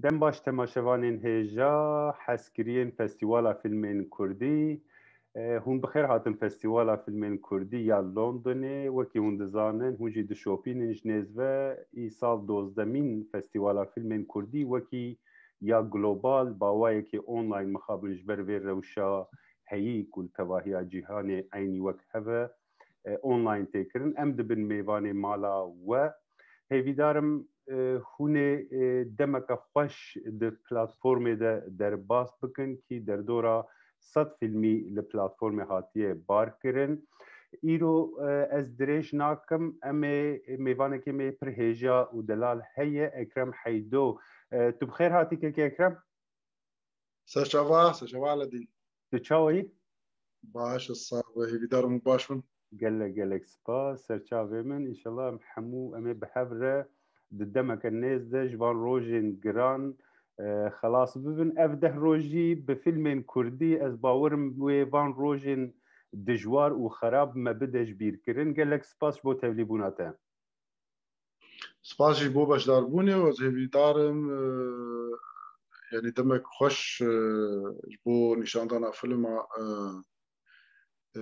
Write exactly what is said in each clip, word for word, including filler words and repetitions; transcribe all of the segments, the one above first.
Dem baş temaşevanên hêja, hezkiriyên Festîwala Filmên Kurdî. E, hûn bi xêr hatin Festîwala Filmên Kurdî ya Londonê. Wekî hûn dizanin, hûn jî dişopînin ji nêz ve. Îsal dozdemîn Festîwala Filmên Kurdî wekî ya global, bi awayekî online mixabin ji ber vê rewşa heyî ku li tevahiya cîhanê eynî wek hev e, e, online tê kirin. Em dibin mêvanê mala we. Hêvîdar im, e, hûn ê, e, demeke xweş di platformê de derbas bikin kî derdora sed filmî li platformê hatiye bar kirin. Îro, e, ez dirêj nakim, em ê mêvanekê me pir hêja û delal heye, Ekrem Heydo. E, tu bi xêr hatî kekê Ekrem? Serçava, serçava Aledîn. Tu çawa yî? Baş, sax be, hêvîdar im baş bin. Gelek, gelek spas, serçavê min. Înşallah em hemû em ê bi hev re di demeke nêz de ji van rojên giran, e, xelas bibin. Ev deh rojî bi filmên kurdî, ez bawer im wê van rojên dijwar û xerab me bide ji bîr kirin. Gelek spas ji bo tevlîbûna te. Spas jî bo beşdarbûnê û ez hêvîdar im, e, yanî demek xweş, e, ji bo nîşandana filma, e, e,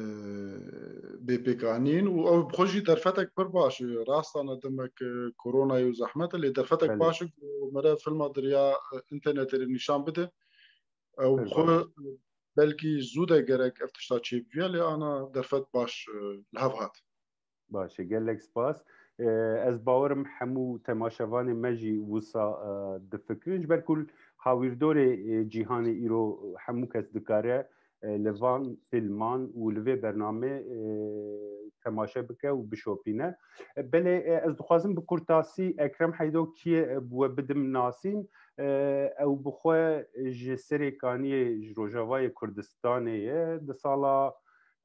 bê pêkanîn û ew bi xwe jî derfetek pir baş e. Rastane demek, e, koronayê û zehmet e, lê derfetek Belê. baş e ku mere filma di riya, e, înternetê re nîşan bide. Ew Pir bi xwe baş. belkî zû de gerek ev tişta çêbiviya, lê ana derfet baş, e, li hev hat. Baş e, gelek spas. E, ez bawer im hemû temaşevanê me jî wisa, e, difikirin. Ji ber ku li hawîrdorê, e, cîhanê îro hemû kes dikare, e, li van filman û li vê bernamê, e, temaşe bike û bişopîne. E, belê, e, ez dixwazim bi kurtasî Ekrem Heydo kî ye, e, bi we bidim nasîn. E, ew bi xwe ji Serê Kaniyê, ji Rojavayê Kurdistanê ye. Di sala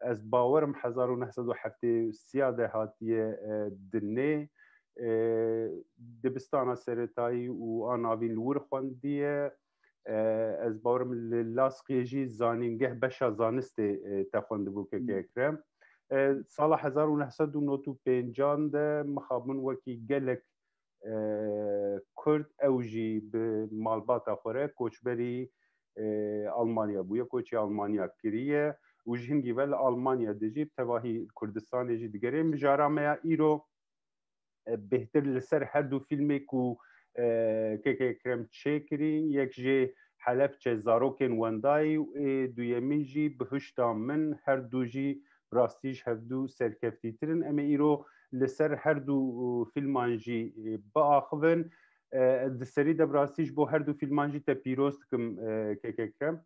ez bawer im hezar û neh sed û heftê û sê de hatiye, e, dinê. E, dibistana seretayî û a navîn li wir xwendiye. E, ez bawer im li Laskiyê jî zanîngeh beşa zanistê, e, te xwendibû kekê Ekrem. E, sala hezar û neh sed û nod û pêncan de mixabin wekî gelek e, Kurd, ew jî bi malbata xwe re koçberî, e, Almanya bûye, koçê Almanya kiriye û ji hingî ve li Almanya dijî, bi tevahî Kurdistanê jî digere. Mijara me ya îro, e, bêhtir li ser her du fîlmê ku, e, kekê Ekrem çêkirîn, yek jê Helebçe Zarokên Wendayî û ê duyemîn jî Bihuşta Min, her du jî bi rastî ji hevdu serkeftîtir in. Em ê îro li ser her du, û, fîlman jî, e, biaxivin. E, di serî de bi rastî ji bo her du fîlman jî te pîroz dikim, e, kek Ekrem.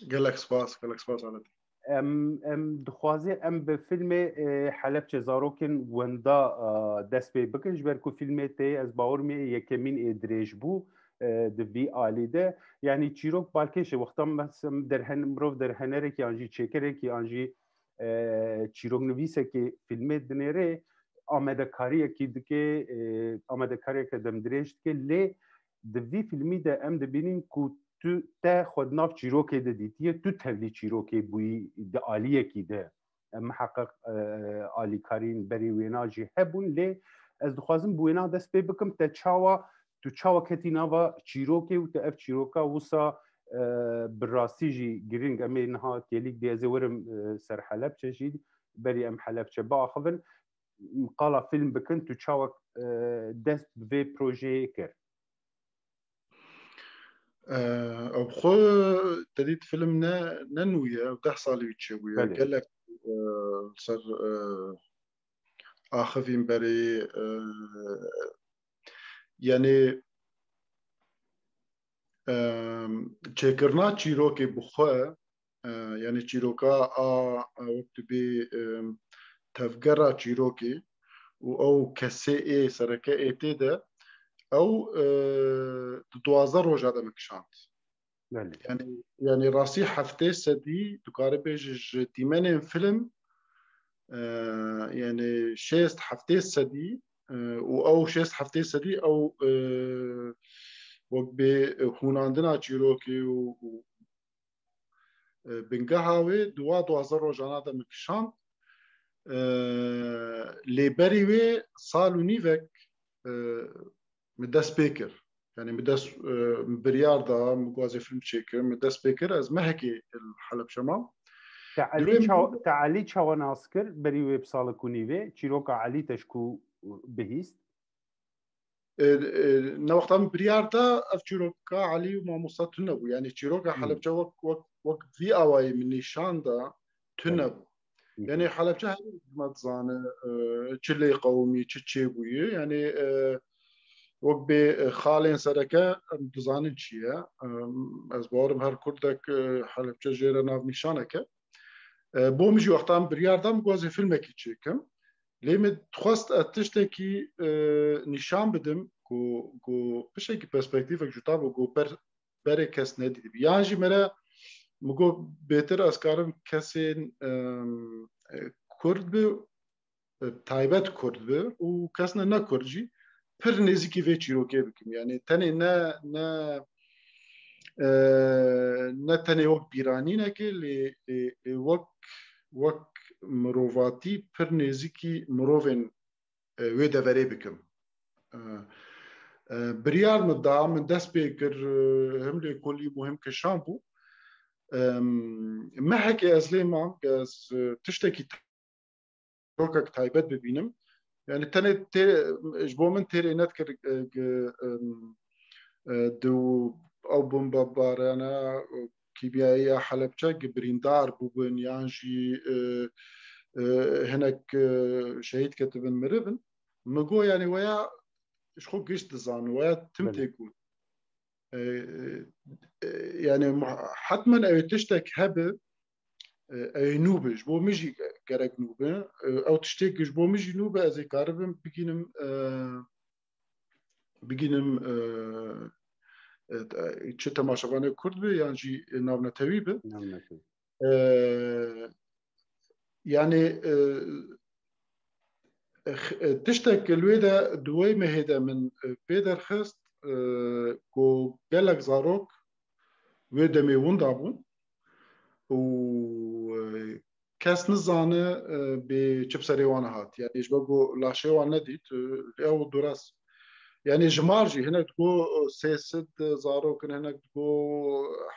Gelek spas, gelek spas Alet. Em, em dixwazê em bi fîlmê, e, Helebçe Zarokên Wenda, e, dest pê bikin, ji ber ku fîlmê tê, ez bawer im ê yekemîn ê dirêj bû, e, di vî alî de. Yanî çîrok balkêş e. Wexta mes-, em derhen-, mirov derhenerekî an jî çêkerekî an jî, e, çîroknivîsekî fîlmê dinêrê, amadekariyekî dike, e, amadekariyeke demdirêj dike, lê di vî fîlmî de em dibînin ku tu te xwe di nav çîrokê de dîtiye, tu tevlî çîrokê bûyî di aliyekî de. Em miheqeq, e, alîkarîn berî wêna jî hebûn, lê ez dixwazim bi wêna dest pê bikim, te çawa, tu çawa ketî nava çîrokê û te ev çîroka wisa, e, bi rastî jî girîng, em ê niha kêlîk dê ez ê werim, e, ser Helebçe jî, berî em Helebçe biaxivin, qala fîlm bikin, tu çawa, e, dest bi vê projeyê kir? E, ew bi xwe te dît fîlm ne, ne nû ye, ew deh salî wî çêbûye. Belê. Gelek, e, ser, e, axivîn berê, e, yanî, e, çêkirina çîrokê bi xwe, e, yanî çîroka a, e, wek tu bê, e, tevgera çîrokê û ew kesê ê sereke ê tê de, ew, e, di duwazdeh roja de min kişand. Belê. Yanî, yanî rastî heftê sedî, tu karî bêjî ji dîmenên fîlm, e, yanî şêst heftê sedî, e, û ew şêst heftê sedî ew, e, wek bê hûnandina çîrokê û, û, e, bingeha wê di wa duwazdeh rojana de min kişand. E, lê berî wê sal û nîvek, e, min dest pê kir. Yani min dest, e, biryar da, min guazê film çêkir, min dest pê kir, ez mehekê li Helebçe mam. Te Elî çawa nas kir berî wê bi salik û nîvê? Çîroka Elî te ji ku bihîst? E, e, ne wexta min biryar da, ev çîroka Elî û mamosta tune bû. Yani çîroka Helebçe wek, wek, wek vî awayî min nîşan da tune bû. Yani Helebçe her me dizane, e, çi lê qewimî, çi çêbûyî. Yani, e, wek bê, e, xalên sereke em dizanin çi ye. E, ez bawerim her kurdek, e, Helebçe jê re navnîşaneke. E, bo min jî wexta min biryar da, min guazê filmekî çêkim. Lê min dixwest ez tiştekî, e, nîşan bidim ku, ku piştekî perspektîfek cuda bû, ku ber, berê kes nedîtibî. Yan jî mere min got bêtir ez karim kesên, em, e, kurd bi, e, taybet kurd bi û kesne ne kurd jî pir nêzîkî vê çîrokê bikim. Yani tenê ne, ne, e, ne tenê wek bîranînekê lê, lê, lê wek, wek mirovatî pir nêzîkî mirovên, e, wê deverê bikim. E, e, biryar min da, min dest pê kir, e, him lêkolî bû, him kişan bû. Em, mehekê ez lê mam, ez, e, tiştekî çîrokek taybet bibînim. Yani tenê tê, ji bo min têrê nedikir, e, gi-, em, e, di ew bombebarana, e, kîmyayî ya Helebçe gi birîndar bûbin yan jî, e, e, hinek, e, şehîd ketibin, miribin. Min got, yani weya ji xwe giş dizan, weya tim tê got. E, e, yani mu-, hetmen ew ê tiştek hebe, e, ew ê nû be. Ji bo min jî gerek nû be. E, ew tiştê ku ji bo min jî nû be, ez ê karibim bigînim, e, bigînim, e, e, çi temaşevanê kurd be yan jî navnetewî be. Navnetewî. E, yani, e, e, tiştek li wê de di wê mehê de min, e, pê derxist, e, ku gelek zarok wê demê winda bûn û, e, kes nizane, e, bê çi bi serê wan hat. Yani ji ber ku laşê wan nedît, e, ew duras. Yani jimar jî hinek digo, e, sê sed zarok in, hinek digo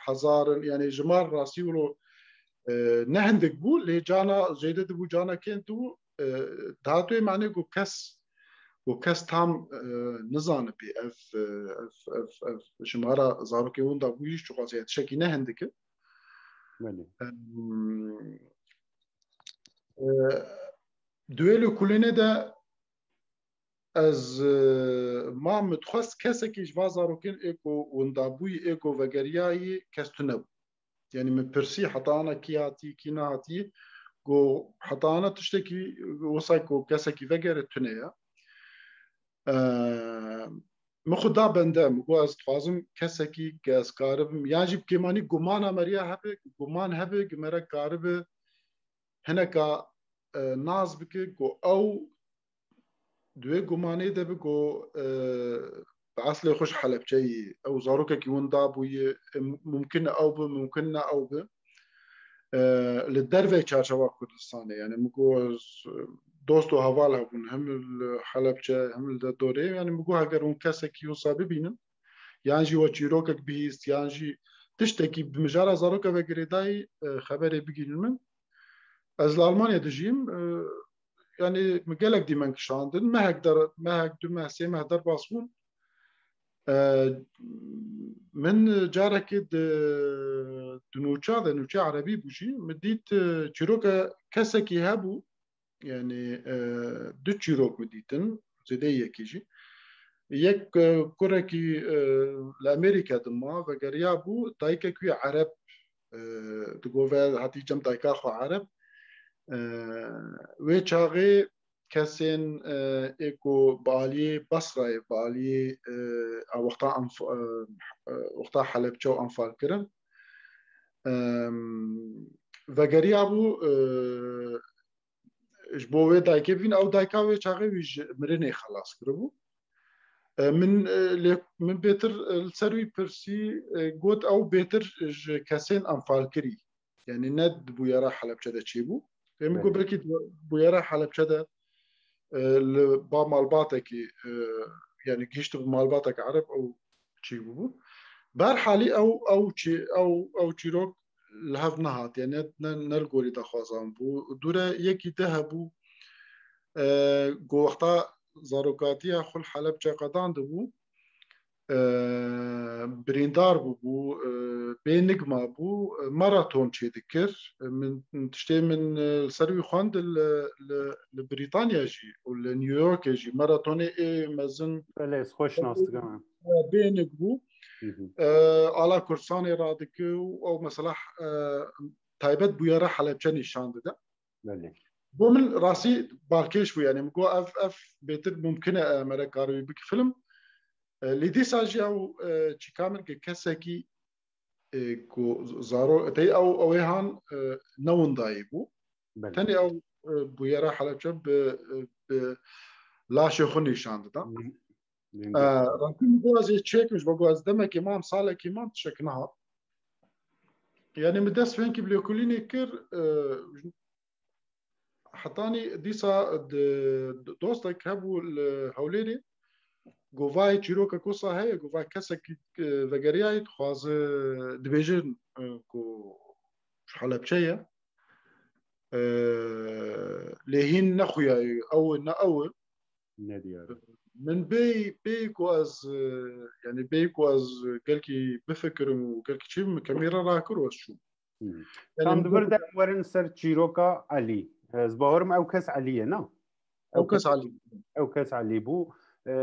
hezar in. Yani jimar rastî wilo, e, ne hindik bû, lê cana zêde dibû, cana kêm dibû. E, dihat wê manê ku kes, ku kes tam, e, nizane pê ev, e, ev, ev, ev jimara zarokê winda bûyî çiqas e, tiştekî ne hindik e. Belê. Em, e, di wê lêkolînê de ez, e, ma min dixwest kesekî ji va zarokên ê ku windabûyî, ê ku vegeriyayî kes tune bû. Yani min pirsî heta ana kî hatî, kî nehatî, got heta ana tiştekî wisa ku kesekî vegere tune ye. E, min xwe da bende, min got ez dixwazim kesekî ke ez karibim, yan jî bi kêmanî gumana meriya hebe, guman hebe, ku mere karibe hineka, e, nas bike ku ew di wê gumanê de bi ku, e, bi eslê xwe ji Helebçeyî, ew zarokekî winda bûye, e, mumkin e ew bi, mumkin ne ew bi. E, li dervey çarçewa Kurdistanê, yani min ku ez, e, dost û heval hebûn, him li Helebçe, him li de dorê, yani min ku heger hûn kesekî wisa bibînin, yan jî we çîrokek bihîst, yan jî tiştekî bi mijara zaroka ve girêdayî, e, xeberê bigînin min. Ez li Almanya dijîm, e, yani min gelek dîmen kişandin. Mehek der, mehek, du meh, sê meh derbas bûm. E, min carekê di, di nûça de, nûçe erebî bû jî, min dît, e, çîroke kesekî hebû, yani, e, du çîrok min dîtin, zêdeyî yekî jî. Yek, e, kurekî, e, li Amerîka dima, vegeriya bû, dayikek wî ereb, e, digot ve hatî cem dayika xwe ereb. E, wê çaxê kesên, e, ê ku bi aliyê Basrayê, bi aliyê, e, a wexta Anf-, e, e, wexta Helebçe û Anfal kirin. E, vegeriya bû, e, ji bo wê dayikê bîn, ew dayika wê çaxê wî ji mirinê xelas kiribû. E, min, e, lê min bêtir, e, li ser wî pirsî, e, got ew bêtir ji kesên enfalkirî, yani ne di bûyera Helebçe de çêbû. Lê min got belkî di bûyera Helebçe de, e, li ba malbatekî, e, yani gihiştibû malbatek ereb, ew çî bûbû. Berhalî ew, ew çî-, ew, ew çîrok li hev nehatiye, ne, ne, ne li gorî daxwazan bû. Dûre yekî de hebû, e, ku wexta zarokatiya xwe li Helebçe qedandibû, e, birîndar bûbû, e, bê nig mabû, e, maraton çêdikir. E, min, tiştê min, e, li ser wî xwend li, li, li Brîtanya jî û li New Yorkê jî maratonê ê mezin Belê, ez xweş nas dikim. bê nig bû. Hı hı. E, ala Kurdistanê radike û ew mesela, e, taybet bûyera Helebçe nîşan dide. Belê. Bo min rastî balkêş bû, yani min got ev, ev bêtir mumkin e, e, me re karibî bike film. E, lê dîsa jî ew, e, çîka min ke kesekî, e, ku zaro, tey ew, ew ê han, e, ne windayî bû. Belê. Tenê ew, e, bûyera Helebçe bi, e, bi laşê xwe nîşan dida. Min, min E, got. Rastî min got ez ê çêkim, ji bo got ez demekê mam, salekî mam, tiştek nehat. Yani min dest fênkî bi lêkolînê kir, e, hetanî dîsa di, di, dostek hebû li Hewlêrê, got vayê çîrokek wisa heye, got vay kesekî, e, vegeriyayî dixwaze, dibêjin, e, ku ji Helebçe ye. E, lê hîn nexuyayî, ew e, ne ew e. Ne diyar e. Min bêyî, bêyî ku ez, e, yani bêyî ku ez gelkî bifikirim û gelkî çî bim, kamera rakir û ez çûm. Hı. Yani Tam di vir de em werin ser çîroka Elî. Ez bawerim ew kes Elî ye, na? Ew kes Elî. Ew kes Elî bû. E,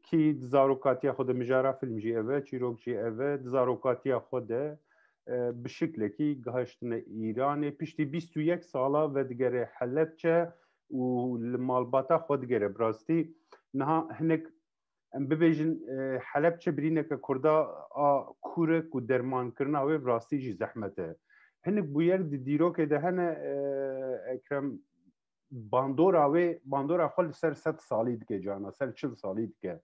kî di zarokatiya xwe de mijara film jî ev e, çîrok jî ev e, di zarokatiya xwe de, e, bi şiklekî gihiştine Îranê. Piştî bîst û yek sala vedigere Helebçe û li malbata xwe digere. Bi rastî niha hinek em bibêjin, e, Helebçe birîneke Kurda a kûr e ku dermankirina wê bi rastî jî zehmet e. Hinek bûyer di dîrokê de hene, e, Ekrem, bandora wê, bandora xwe li ser sed salî dike cana, ser çil salî dike.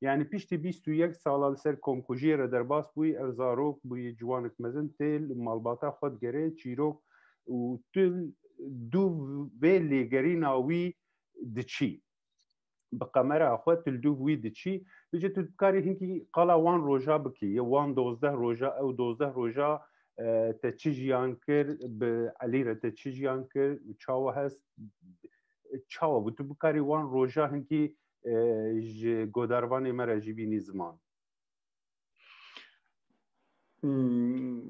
Yani piştî bîst û yek sala li ser komkujiyê re derbas bûyî, ev zarok bûyî ciwanek mezin tê li malbata xwe digere, çîrok û tu dû vê lêgerîna wî diçî. Bi kamera xwe tu li dûv wî diçî. Vêce tu dikarî hinkî qala wan roja bikî, ya wan dozdeh roja, ew dozdeh roja, e, te çi jiyan kir, bi Elî re te çi jiyan kir, çawa hest, çawa bû? Tu bikarî wan roja hinkî, e, ji godarvanê me re jî bînî ziman. Hmm,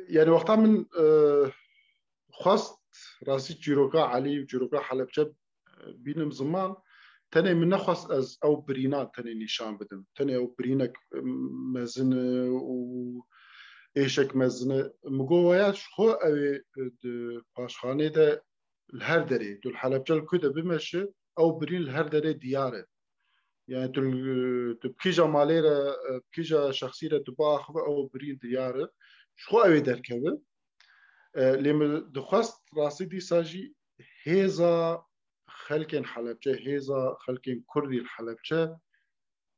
yani wexta min, e, xwest rastî çîroka Elî û çîroka Helebçe, e, bînim ziman, tenê min nexwest ez ew birîna tenê nîşan bidim. Tenê ew birînek, e, mezin e û êşek mezin e. Min got, waya ji xwe ew ê, e, di paşxanê de li her derê, tu li Helebçe li ku de bimeşe, ew birîn li her derê diyar e. Yani tu, tu bi kîja malê re, bi kîja şexsî re tu biaxive, ew birîn diyar e. Ji xwe ew ê derkeve. E, lê min dixwest rastî dîsa jî hêza xelkên Helebçe, hêza xelkên Kurdî li Helebçe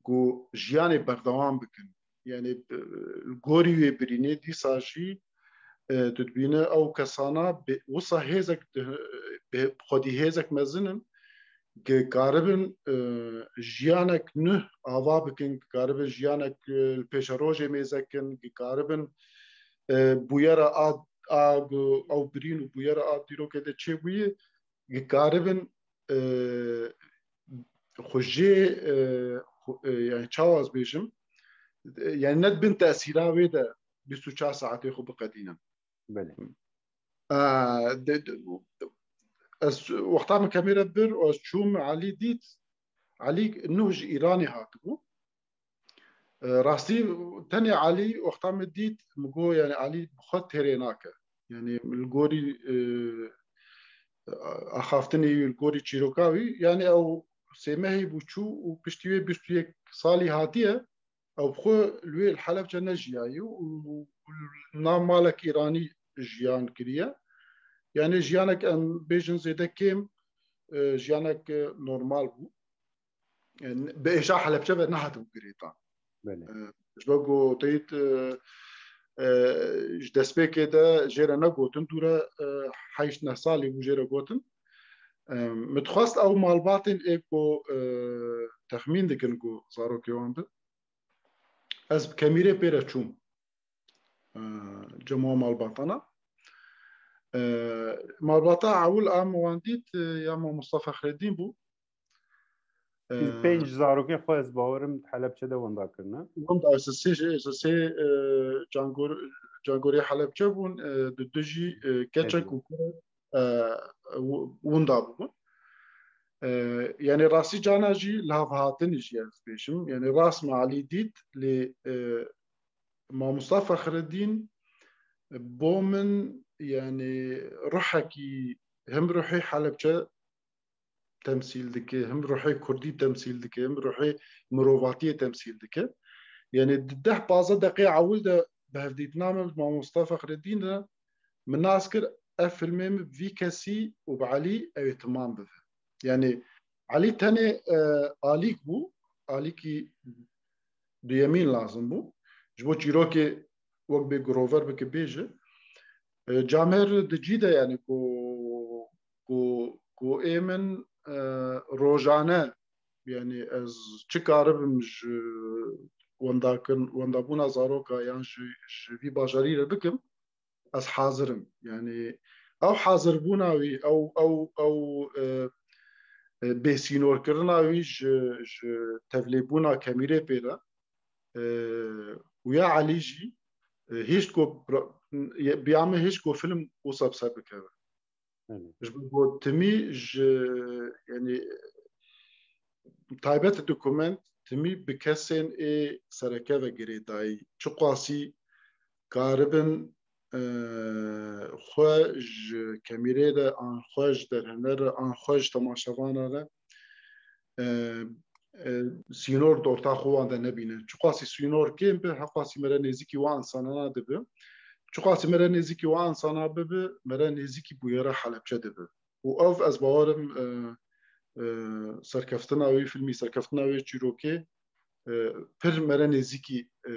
ku jiyanê berdewam bikin. Yani, e, li gorî wê birînê dîsa jî, e, tu dibîne ew kesana bi wisa hêzek di, bi xwedî hêzek mezin in, ki karibin, e, jiyanek nuh ava bikin, ki karibin jiyanek, e, li pêşerojê mêze kin, ki karibin, e, bûyera a, a, ew birîn û bûyera a dîrokê de çêbûyî, dikaribin, e, xwe jê, e, xwe, e, yani çawa ez bêjim, e, yani ne dibin tesîra wê de bîst û çar saetê xwe biqedînin. Belê. E, de, de, ez wexta min kamera bir û ez çûm Elî dît, Elî nuh ji Îranê hatibû. E, rastî tenê Elî wexta min dît, min got, yani Elî bi xwe têrê nake. Yani li gorî, e, axaftinê wî, li gorî çîroka wî, yani ew sê mehî bû çû û piştî wê bîst û yek salî hatiye, ew bi xwe li wê li Helebçe nejiyaye û, û nav malek Îranî jiyan kiriye. Yani jiyanek em bêjin zêde kêm, e, jiyanek, e, normal bû. E, bi êşa Helebçe ve nehatibû girêdan. Belê. E, ji bo ku teyit, e, e, ji destpêkê de jê re negotin, dûre, e, heşt neh salî bû jê re gotin. E, min dixwest ew malbatên ê ku, e, texmîn dikin ku zarokê wan bin. Ez bi kemîrê pê re çûm. E, cema malbatana. E, malbata ewil a min wan dît, e, ya mamosta Fexreddîn bû. E, Pênc zarokê xwe ez bawerim Helebçe de wenda kirine. Wenda ez sê, ez sê, e, cangor-, cangorê Helebçe bûn, e, du du jî, e, keçek û kurek, e, w-, winda bûbûn. E, yani rastî cana jî li hav hatin jî ez bêjim. Yani rast me Elî dît, lê, e, Mamosta Fexreddîn bo min yani ruhekî hem ruhê Helebçe temsîl dike, hem ruhê kurdî temsîl dike, hem ruhê mirovatiyê temsîl dike. Yani di deh pazdeh deqê ewil de bi hevdîtina min bi Mamosta Fexreddîn re min nas kir, ev filmê min bi vî kesî û bi Elî ew ê timam bibe. Yani Elî tenê, e, alîk bû, alîkî duyemîn lazim bû. Ji bo çîrokê wek bê girover bike bêje. E, camêr di cî de yani ku, ku, ku ê min, e, rojane yani ez çi karibim ji wendakin, wendabûna zaroka yan ji, ji vî bajarî re bikim, ez hazir im. Yani ew hazirbûna wî, ew, ew, ew, e, e, bêsînorkirina wî ji, ji tevlêbûna kemîrê pê re, e, û ya Elî jî, e, hişt ku pra-, ye-, biya min hişt ku film wisa bi ser bikeve. Ji bo timî ji, yani taybet dokument timî bi kesên ê sereke ve girêdayî. Çiqasî karibin, e, xwe ji kemîrê de an xwe ji derhener re an xwe ji temaşevana re, e, e, sînor di orta xwe wan de nebîne. Çiqasî sînor kêm be, heqasî mere nêzîkî wan insanana dibe. Çiqasî mere nêzîkî wan insana bibe, mere nêzîkî bûyera Helebçe dibe. Û ev ez bawerim, e, e, serkeftina wî filmî, serkeftina wê çîrokê, e, pir mere nêzîkî, e,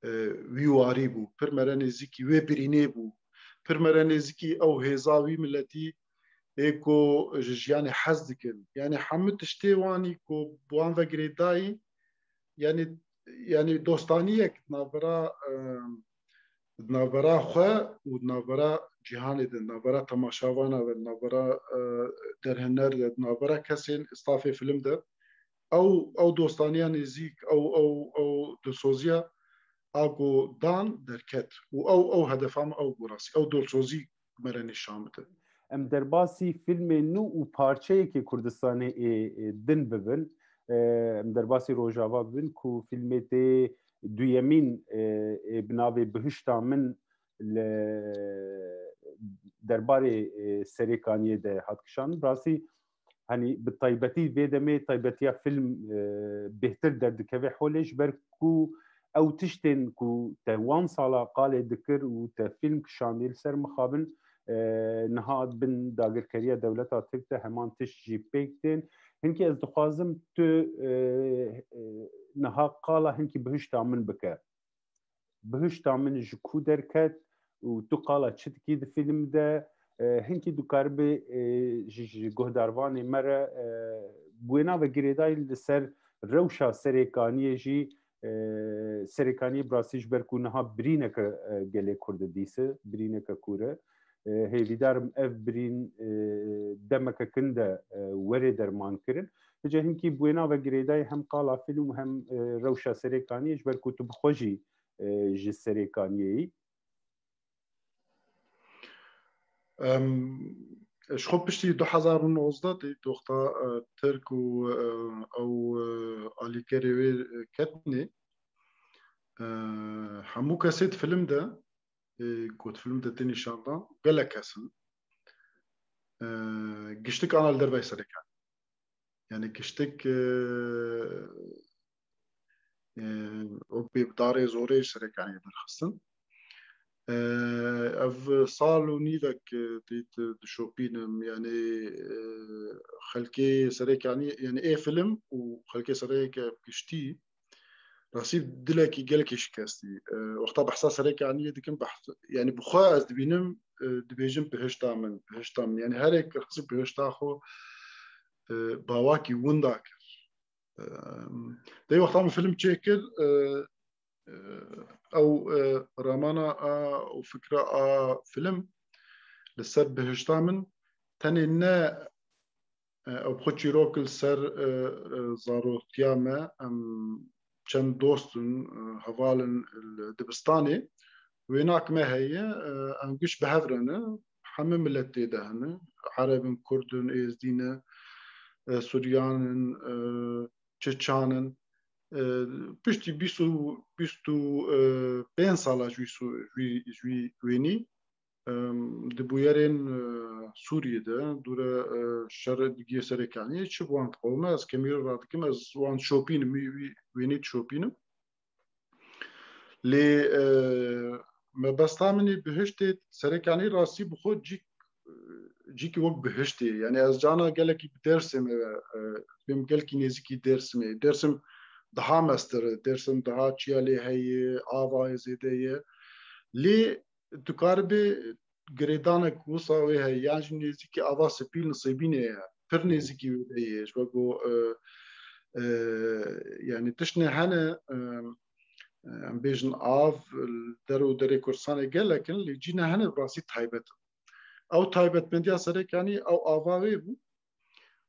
e, wî warî bû, pir mere nêzîkî wê birînê bû, pir mere nêzîkî ew hêza wî miletî ê ku ji jiyanê hez dikin. Yani hemû tiştê wanî ku bi wan ve girêdayî, yani, yani dostaniyek di navbera, e, di navbera xwe û di navbera cîhanê de, di navbera temaşevana ve, di navbera, e, derhener de, di navbera kesên stafê film de, ew, ew dostaniya nêzîk, ew, ew, ew dilsoziya a ku dan derket û ew, ew hedefa min ew bû rastî, ew dilsozî mere nîşan bide. Em derbasî fîlmê nû û parçeyekê Kurdistanê ê, ê din bibin. E, em derbasî Rojava bibin ku fîlmê tê duyemîn, e, ê bi navê Bihişta Min li derbarê, e, Serêkaniyê de hat kişandin. Rastî, henî bi taybetî vê demê taybetiya fîlm, e, bêhtir derdikeve holê, ji ber ku ew tiştên ku te wan sala qalê dikir û te fîlm kişandî li ser mixabin, e, niha bin dagirkeriya dewleta Tirk de heman tişt jî pêk tên. Hinkî ez dixwazim tu, e, e, niha qala hinkî Bihişta Min bike. Bihişta Min ji ku derket û tu qala çi dikî di fîlm de? E, hinkî dikaribî, e, ji, ji guhdarvanê me re, e, bi wêna ve girêdayî li ser rewşa Serêkaniyê jî, e, Serêkaniyê bi rastî ji ber ku niha birîneke, e, gelê Kurd dîse, birîneke kûr e. E, hêvîdar im ev birîn, e, demeke kin de, e, were dermankirin. Hice hinkî bi wêna ve girêdayî hem qala fîlm û hem, e, rewşa Serêkaniyê ji ber ku tu bi xwe jî, e, ji Serêkaniyê yî. Em, ji xwe piştî du hezar û nozdeh tê doxta, e, Tirk û, e, ew, e, alîkerê wê, e, ketnê. E, hemû kesê di film de, e, ku di film de tê nîşan dan, gelek kes in. E, giştik ana li derveyî Serêkaniyê. Yani giştik, e, e, o bê bi darê zorê ji Serêkaniyê derxistin. E, ev sal û nîvek, e, dît, e, dişopînim. Yani, e, xelkê Serêkaniyê, yani ê film û xelkê Serêke bi giştî, rastî dilekî gelekî şikestî. E, wexta behsa Serêkaniyê dikim, behs, yani bi xwe ez dibînim, e, dibêjim bihişta min, bihişta min. Yani herek rastî bihişta xwe, e, bawakî winda kir. Dê wexta min film çêkir, e, e, ew, e, ramana a û fikra a film li ser bihişta min tenê ne, e, ew xwe çîrok li ser, e, e, zarotiya me, em çend dost in, e, heval in li dibistanê, wênak me heye, e, em giş bi hev re ne, hemî milet tê de hene, Ereb in, Kurd in, Êzdî ne, e, Suryan in, e, Çeçan in. E, piştî bîst û, bîst û pênc sala ji wî su-, ji wî, ji wî wênî, em, di bûyerên, e, Sûriyê de, dûre, e, şer digiyê Serekaniyê, çi bi wan diqewime, ez kemî radikim, ez wan dişopînim, wî, wî wênî dişopînim. Lê, e, mebesta min ê bihiştê Serekanî rastî bi xwe cîk, cîkî wek bihiştê. Yani ez cana gelekî bi Dêrsimê ve, e, bêm gelkî nêzîkî Dêrsimê. Dêrsim daha mestir e. Dêrsim daha çiya lê heye, avayê zêde ye. Lê tu karibê girêdanek wisa wê heye, yan jî nêzîkî ava Spîl Nisêbînê ye. Pir nêzîkî wê de ye. Ji bo ku, e, e, yani tiştine hene, e, e, em bêjin av, li der û derê Kurdistanê gelek in, lê cî ne hene bi rastî taybet in. Ew taybetmendiya Serekanî ew ava wê bû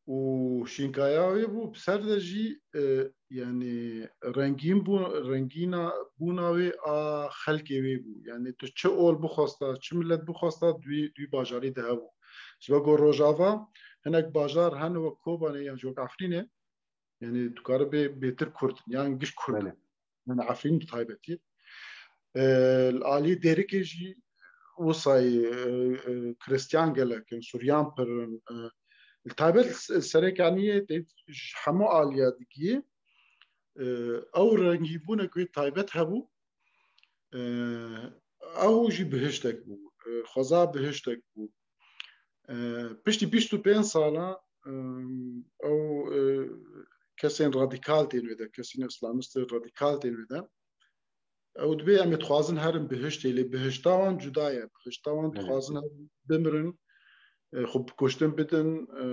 û şînkaya wê bû, bi ser de jî, e, yani rengîn bû, rengîna bûna wê a xelkê wê bû. Yani tu çi ol bixwesta, çi milet bixwesta, di wî, di wî bajarî de hebû. Ji bo ku Rojava hinek bajar hene wek Kobanê yan jî wek Efrînê, yani tu karibê bêtir Kurd in, yan giş Kurd in. Belê. Yani Efrîn bi taybetî. E, li alî Dêrikê jî wisa ye, e, e, Kristiyan gelek in, Suryan pir in, e, li taybet li Se-, Serekaniyê tê ji hemû aliya digiyê, e, ew rengîbûnek wê taybet hebû, e, ew jî bihiştek bû, e, xweza bihiştek bû. E, piştî bîst û pênc sala, e, ew, e, kesên radîkal tên wê de, kesên îslamistê radîkal tên wê de. Ew dibê em ê dixwazin herin bihiştê, lê bihişta wan cuda ye. Bihişta wan Evet. dixwazin herin bimirin, e, xwe bi kuştin bidin, e,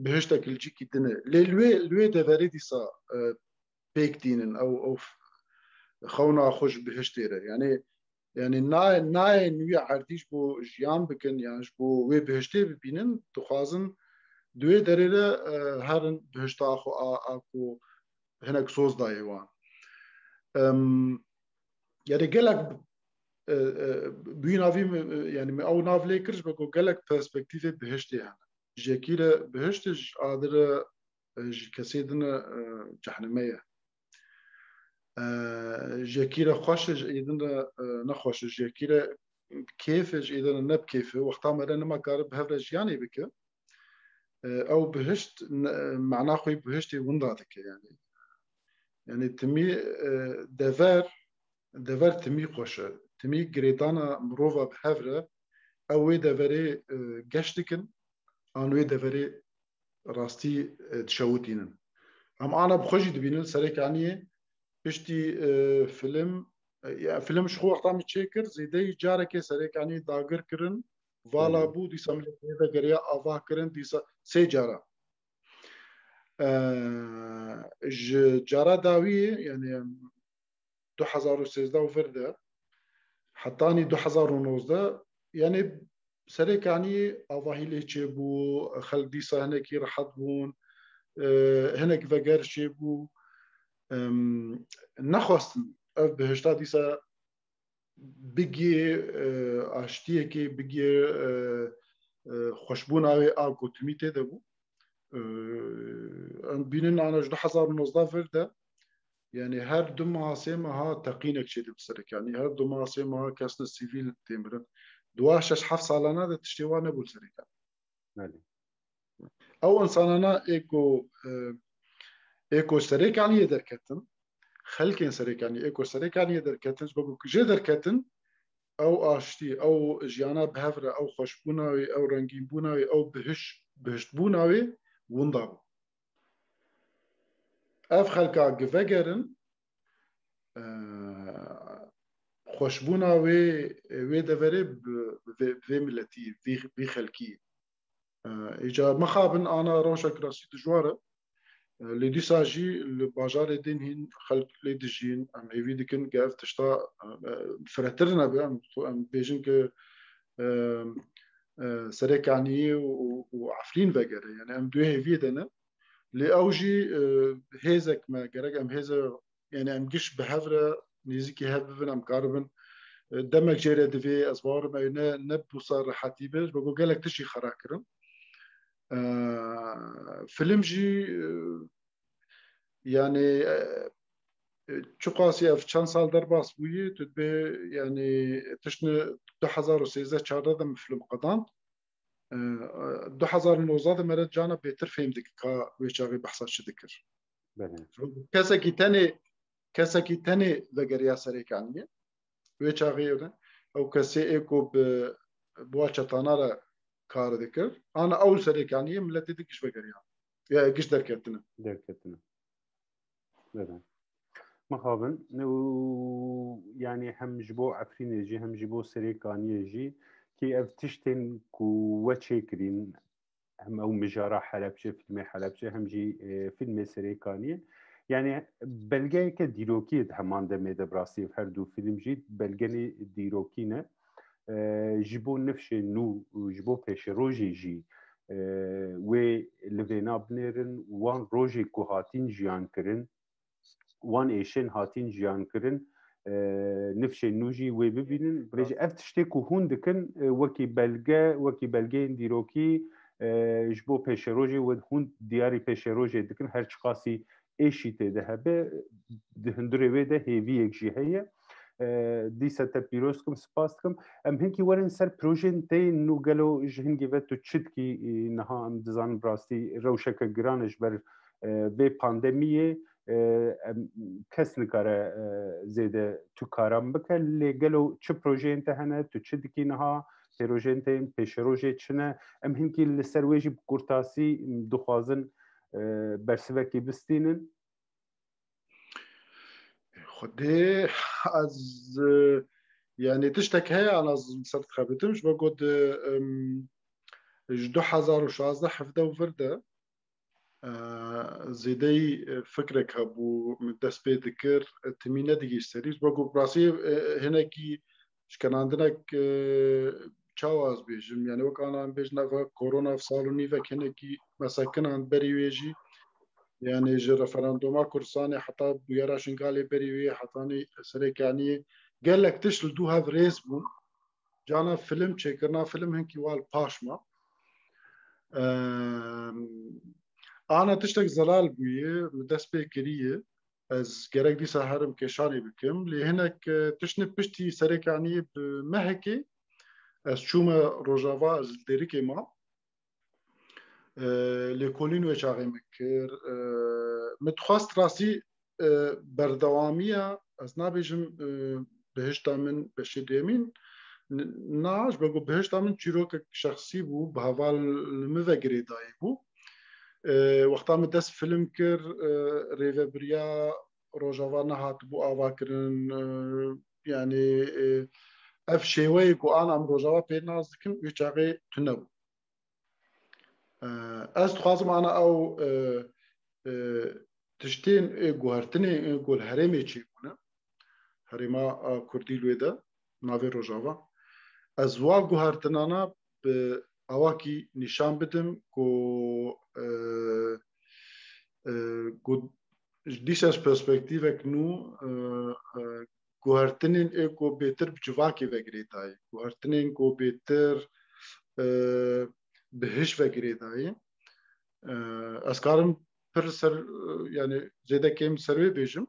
bihiştek li cîkî din e. Lê li wê, li wê deverê dîsa, e, pêk tînin, ew, ew xewna xwe ji bihiştê re. Yani, yani nayê, nayên wî erdî ji bo jiyan bikin, yan ji bo wê bihiştê bibînin, dixwazin di wê derê de, e, herin bihişta xwe a, a ku hinek soz dayê wan. Em, yani gelek, e, e, bûyîna vî min, e, yani min ew nav lê kir ji bo ku gelek perspektîfê bihiştê hene. Ji yekî re bihişt e, ji a di re, e, ji kesê din re, e, cehnime ye. E, ji yekî re xweş e, ji ê din re, e, nexweş e. Ji yekî re kêf e, ji ê din re ne bi kêf e. Wexta mere nima kare bi hev re jiyanê bike. E, ew bihişt, ne, mana xwe yê bihiştê winda dike yani. Yani timî, e, dever, dever timî xweş e. Timî girêdana mirova bi hev re, ew wê deverê, e, geş dikin, an wê deverê rastî, e, dişewitînin. Em ana bi xwe jî dibînin, Serekaniyê piştî, e, film, e, ya film ji xwe wexta min çêkir, zêdeyî carekê Serekaniyê dagir kirin, vala Hı hı. bû, dîsa millet vegeriya ava kirin, dîsa sê cara. E, ji cara dawiyê, yani du hezar û sêzdeh û vir de, hetanî du hezar û nozdeh, yani Serekanî avahî lê çêbû, xelk dîsa hinekî rehet bûn, e, hinek veger çêbû. Em, nexwestin ev bihişta dîsa bigiyê, e, aştiyekê, bigiyê, e, e, xweşbûna wê a ku timî tê de bû. E, em bînin ana ji du hezar û nozdeh vir de, yani her du meha, sê meha teqînek çêdibe Serekanî. Her du meha, sê meha kesne sivîl tê mirin. Di wa şeş heft salana de tiştê wa nebû li Serekanî. Belê. Ew insanana ê ku, e, ê ku Serekaniyê derketin, xelkên Serekaniyê, ê ku Serekaniyê derketin, ji bo ku jê derketin, ew aştî, ew jiyana bi hev re, ew xweşbûna wê, ew rengînbûna wê, ew bihiş-, bihiştbûna wê winda bû. Ev xelka gi vegerin, e, xweşbûna wê, wê deverê bi, bi vê, bi vê miletî, vî, vî xelkî. E, îca mixabin ana rewşek rastî dijwar e. Lê dîsa jî li bajarê din hîn xelk lê dijîn, em hêvî dikin ke ev tişta, e, firehtir nebe, em, em bêjin ke, e, e, Serê Kaniyê û, û, û Efrîn vegere. Yani em duê hêviyê de ne. Lê ew jî, e, hêzek me, gerek em hêze, yani em giş bi hev re nêzîkî hev bibin, em karibin, e, demek jê re divê, ez bawerim ew ne, ne bi wisa rehetî be, ji bo ku gelek tiştî xera kirin. E, film jî, e, yani, e, e, çiqasî ev çend sal derbas bûyî, tu dibê, yani, tiştine du hezar û sêzdeh çardeh de min film qedand. E, du hezar û nozdeh de me re cana bêtir fêm dikir ka wê çaxê behsa çi dikir. Belê. Kesekî tenê, kesekî tenê vegeriya Serê Kaniyê. Wê çaxê ew ne. Ew kesê ê ku bi, bi wa çetana re kar dikir. Ana ew Serê Kaniyê miletê din giş vegeriya. Ya giş derketine. Derketine. Belê. Mixabin, û, yani hem ji bo Efrînê jî, hem ji bo Serê Kaniyê jî, ki ev tiştên ku we çêkirîn, hem ew mijara Helebçe, filmê Helebçe, hem jî, e, filmê Serê Kaniyê. Yani belgeyeke dîrokî ye di heman demê de bi rastî ev her du film jî belgenê dîrokî ne. E, ji bo nifşên nû, ji bo pêşerojê jî, e, wê li vêna binêrin, wan rojê ku hatîn jiyan kirin, wan êşên hatîn jiyan kirin, e, nifşên nû jî wê bibînin. Belê jî ev tiştê ku hûn dikin, e, wekî belge, wekî belgeyên dîrokî, e, ji bo pêşerojê we hûn diyarî pêşerojê dikin, her çiqasî êşî tê de hebe, di hundirê wê de hêviyek jî heye. E, dîsa te pîroz dikim, spas dikim. Em hinkî werin ser projeyên te yên nû, gelo ji hingî ve tu çi dikî, e, niha em dizanin bi rastî rewşeke giran e ji ber, e, vê pandemiyê, e, em, kes nikare, e, zêde tu karan bike. Lê gelo çi projeyên te hene, tu çi dikî niha, projeyên te yên pêşerojê çi ne? Em hinkî li ser wê jî bi kurtasî dixwazin, e, bersivekî bistînin. Xwedê ez, e, yani tiştek heye an ez li ser dixebitim, ji bo ku di, em, ji du hezar û şazdeh hevdeh û vir de, e, zêdeyî, e, fikrek hebû, min dest pê dikir, e, timî nedigihîşt serî. Ji bo ku bi rastî, e, hinekî şkenandinek, e, çawa ez bêjim, yani wek ana em bêjin ev korona ev sal û nîvek hinekî me sekinan berî wê jî, yani ji referanduma Kurdistanê heta bûyera Şingalê berî wê, hetanî Serê Kaniyê gelek tişt li dû hev rêz bûn. Cana film çêkirina film hinkî wa li paş ma. Em, ana tiştek zelal bûye, min dest pê kiriye. Ez gerek dîsa herim kêşanê bikim. Lê hinek, e, tiştine piştî Serê Kaniyê bi mehekê ez çûme Rojava, ez li Dêrikê mam. E, lêkolîn wê çaxê min kir. E, min dixwest rastî, e, berdewamiya, ez nabêjim, e, bihişta min beşê duyemîn, n-, na, ji ber ku bihişta min çîrokek şexsî bû, bi heval li min ve girêdayî bû. E, wexta min dest film kir, e, rêvebiriya Rojava nehatibû avakirin, e, yani, e, ev şêweyê ku ana em Rojava pê nas dikin, wê çaxê tune bû. E, ez dixwazim ana ew, e, e, tiştên, e, guhertinê, e, ku li herêmê çêbûne, herêma, e, Kurdî li wê de, navê Rojava, ez wa guhertinana bi awakî nîşan bidim ku, e, e, ku dîsa ji perspektîvek nû, e, e, guhertinên ê ku bêtir bi civakê ve girêdayî, guhertinên ku bêtir, e, bi hiş ve girêdayî. E, ez karim pir ser, e, yani zêde kêm ser wê bêjim.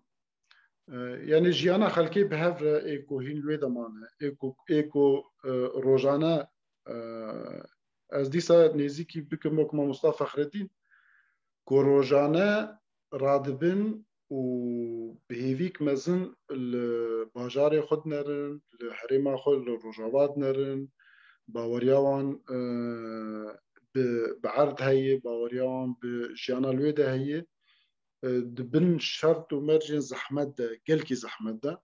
E, yani jiyana xelkê bi hev re ê ku hîn wê de mane, ê ku, ê ku, e, rojane, e, ez dîsa nêzîkî bikim wek mamosta Fexredîn, ku rojane radibin û bi hêvîk mezin li bajarê xwe dinerin, li herêma xwe, li Rojava dinerin, baweriya wan, e, bi, bi erd heye, baweriya wan bi jiyana li wê de heye, e, di bin şert û mercên zehmet de, gelkî zehmet de,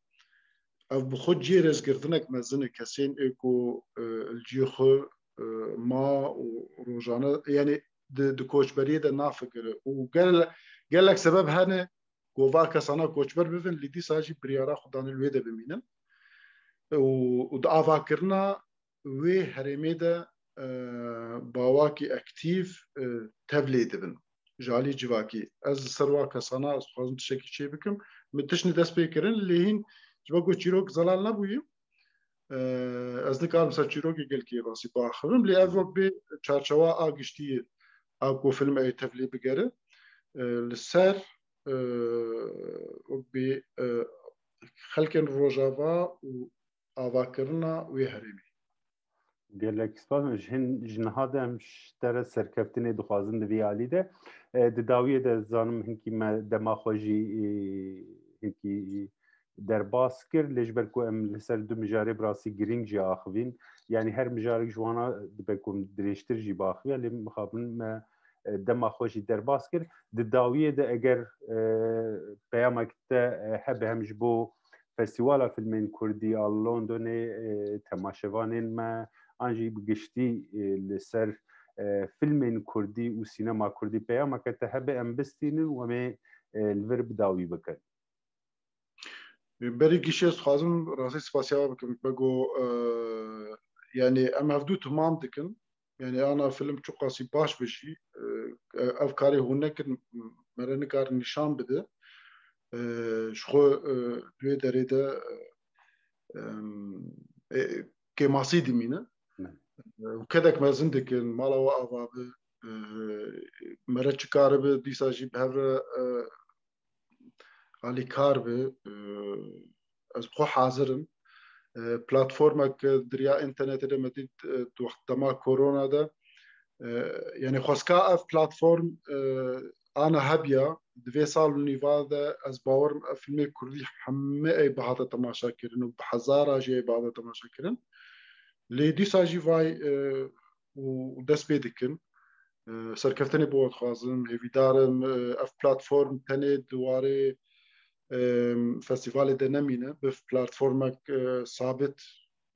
ev bi xwe cihê rêzgirtinek mezin e kesên ê ku, e, li cihê xwe, e, ma û rojane, yani di, di koçberiyê de nafikire û gel, Gelek sebeb hene ku va kesana koçber bibin, lê dîsa jî biryara xwe dane li wê de bimînin. Û, û di avakirina wê herêmê de, e, bawakî aktîf, e, tevlê dibin. Ji alî civakî. Ez li ser wa kesana ez dixwazim tiştekî çê bikim. Min tiştî dest pê kirin, lê hîn ji ber ku çîrok zelal nebûye, e, ez nikarim ser çîrokê gelkî rastî biaxivim, lê ev wek bê çarçewa a giştî ye, a ku film ê tevlê bigere. E, li ser, e, wek bê, e, xelkên Rojava û avakirina wê herêmê. Gelek spas. Ji hin, ji niha de em ji te re serkeftinê dixwazin di vî alî de. E, di dawiyê de zanim hinkî me dema xwe jî, e, hinkî derbas kir. Lê ji ber ku em li ser du mijarê bi rastî girîng jî axivîn. Yanî her mijarek ji wana dibe ku em dirêjtir jî biaxiviya. Lê mixabin me, e, dema xwe jî derbas kir. Di dawiyê de eger, e, peyamek te, e, hebe hem ji bo Festîvala Filmên Kurdî a Londonê, e, temaşevanên me, an jî bi giştî, e, li ser, e, filmên Kurdî û sînema Kurdî peyameke te hebe em bistînin û em ê, e, li vir bi dawî bikin. Berî gişê ez dixwazim rastî spasiya we bikim. Bego, e, yanî em hevdû timam dikin. Yanî ana film çiqasî baş be jî, e, ev karê hûn nekin, me re nikarin nîşan bide. E, ji xwe, e, di wê derê de, e, em, e, kêmasî dimîne. Ne. E, û kedek mezin dikin, mala we ava be, e, me re çi karibe dîsa jî bi hev re, e, alîkar be, e, ez bi xwe hazir im. E, platformek di riya înternetê de me dît, e, di wext dema korona de, e, yanî xwestka ev platform, e, ana hebiya, di vê sal û nîva de ez bawer im ev filmê kurdî hemî ê bihate temaşa kirin û bi hezara jî ê bihate temaşa kirin. Lê dîsa jî vay, e, û, û dest pê dikin. E, serkeftinê bo we dixwazim, hêvîdar im, e, ev platform tenê di warê, e, festîvalê de nemîne, bi platformek, e, sabit.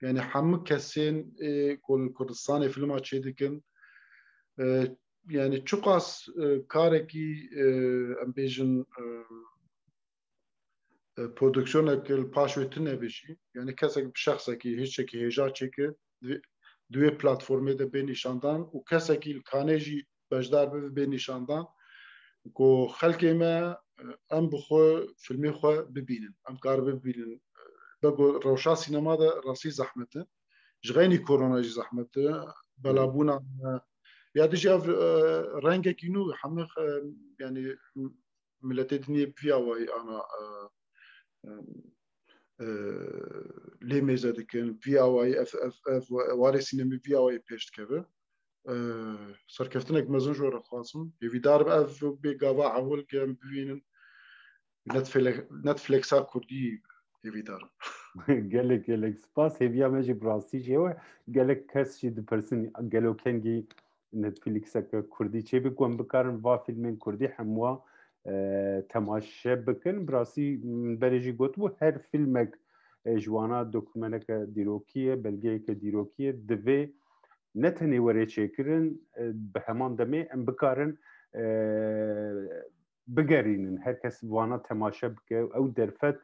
Yanî hemû kesên, e, ku li Kurdistanê filma çêdikin, e, yanî çiqas, e, karekî, e, em bêjin, e, e, prodüksiyonek li paş wê tune be jî, yanî kesek bi şexsekî, hêçekî hêja çêke, di, di wê platformê de bê nîşandan û kesekî li kanê jî beşdar bibe bê nîşandan ku xelkê me, e, em bi xwe filmê xwe bibînin, em karibe bibînin. Bego rewşa sînema de rastî zehmet e. Ji xeynî korona jî zehmet e. Belabûna me ya dijî ev, e, rengekî nû hemî, e, yanî miletê dinê bi vî awayî ana, e, e, e, lê mêze dikin, vî awayî ev, ev, ev warê sînemî vî awayî pêş dikeve. E, serkeftinek mezin ji we re dixwazim. Hêvîdar im ev bê gava ewil ke em bibînin. Netflix, Netflixa Kurdî hêvîdar im. Gelek, gelek spas. Hêviya me jî bi rastî jê we. Gelek kes jî dipirsin, gelo kengî Netflixeke Kurdî çêbî ku em bikarin va fîlmên Kurdî hemûa, e, temaşe bikin. Bi rastî, min berê jî gotibû, her fîlmek, e, ji wana dokumeneke dîrokî ye, belgeyeke dîrokî ye, divê ne tenê were çêkirin, e, bi heman demê em bikarin, e, bigerînin, her kes wana temaşe bike, ew derfet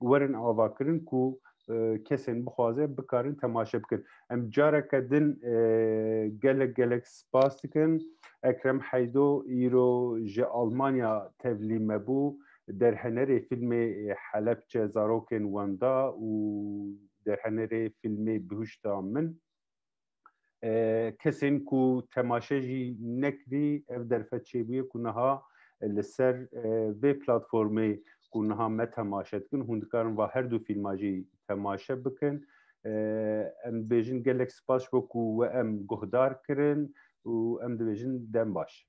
werin avakirin ku, e, kesên bixwaze bikarin temaşe bikin. Em careke din, e, gelek gelek spas dikin. Ekrem Heydo îro ji Almanya tevlî me bû. Derhenerê fîlmê, e, Helepçe Zarokên Wenda û derhenerê fîlmê Bihuşta Min. E, kesên ku temaşe jî nekirî, ev derfet çêbûye ku niha li ser, e, vê platformê ku niha me temaşe dikin, hûn dikarin va her du fîlma jî temaşe bikin. E, em dibêjin gelek spas ji bo ku we em guhdar kirin û em dibêjin dem baş.